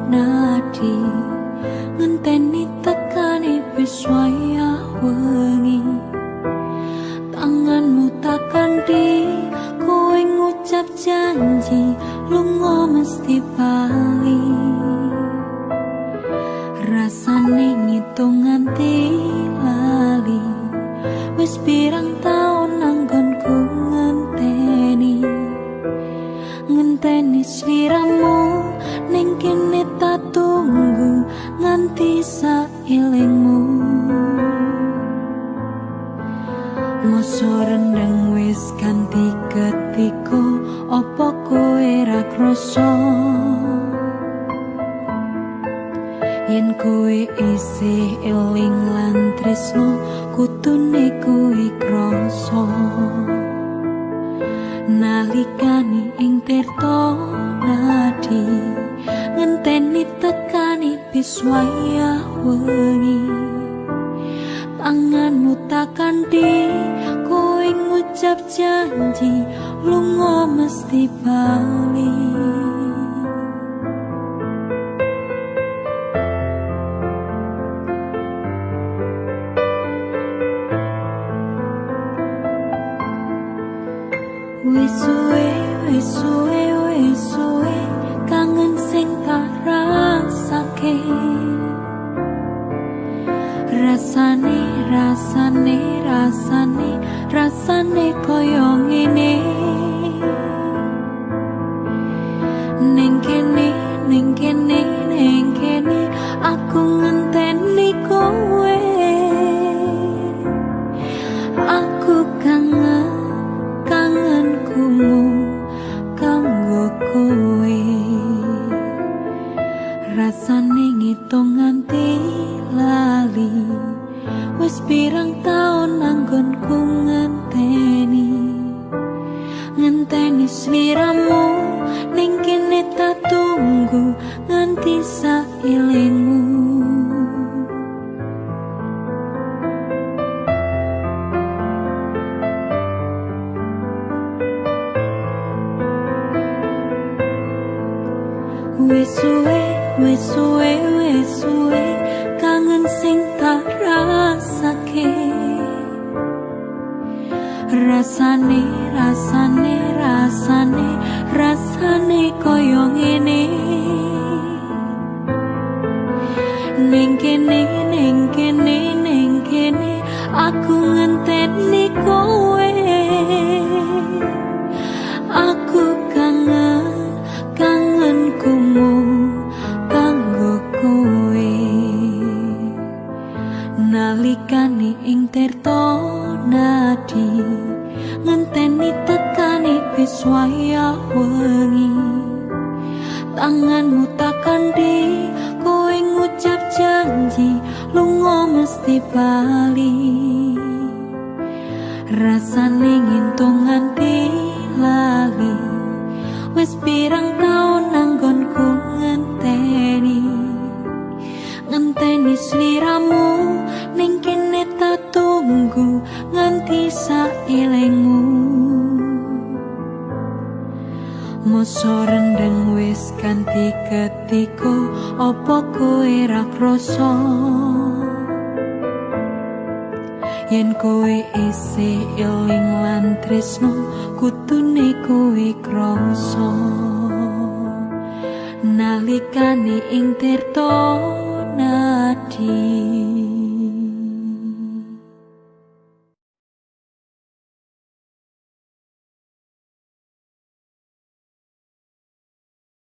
Nadi ngenteni tekane wis wayah wengi. Tanganmu tak kanthi kowe ngucap janji lunga mesti bali. Rasane ngitung nganti lali, wis pirang taun anggonku ngenteni. Ngenteni sliramu ning kene tak tunggu nganti saelingmu. Mosok rendeng wis ganti ketika opo kowe ra krasa? Yen kowe isih eling lan tresno, kudune kowe krasa. Nalikane ing Tirta Nadi ngenteni tekane bis wayah wengi. Tanganmu tak kanthi kowe ngucap janji lunga mesti bali. Wis suwe, wis suwe, wis suwe kangen sing tak rasake. Rasane, rasane, rasane, rasane koyo ngene. Ning kene, ning kene, ning kene aku ngenteni kowe. Aku kangen, kangenkumu kanggo kowe. Rasane ngitung nganti lali, wis pirang taun anggonku ngenteni. Ngenteni sliramu ning kene tak tunggu nganti saelingmu. Wis suwe, wis suwe, wis suwe kangen sing tak rasake. Rasane, rasane, rasane, rasane koyo ngene. Ning kene, ning kene, ning kene aku ngenteni kowe. Aku kangen, kangenkumu kanggo kowe. Nalikane ing Tirta Nadi ngenteni tekane wis wayah wengi. Tanganmu tak kanthi kowe ngucap janji lunga mesti bali. Rasane ngitung nganti lali, wis pirang taun anggonku ngenteni. Ngenteni sliramu ning kene tak tunggu nganti saelingmu. Mosok rendeng wis ganti ketika opo kowe ra krasa? Yen kowe isih eling lan tresno, kudune kowe krasa. Nalikane ing Tirta Nadi.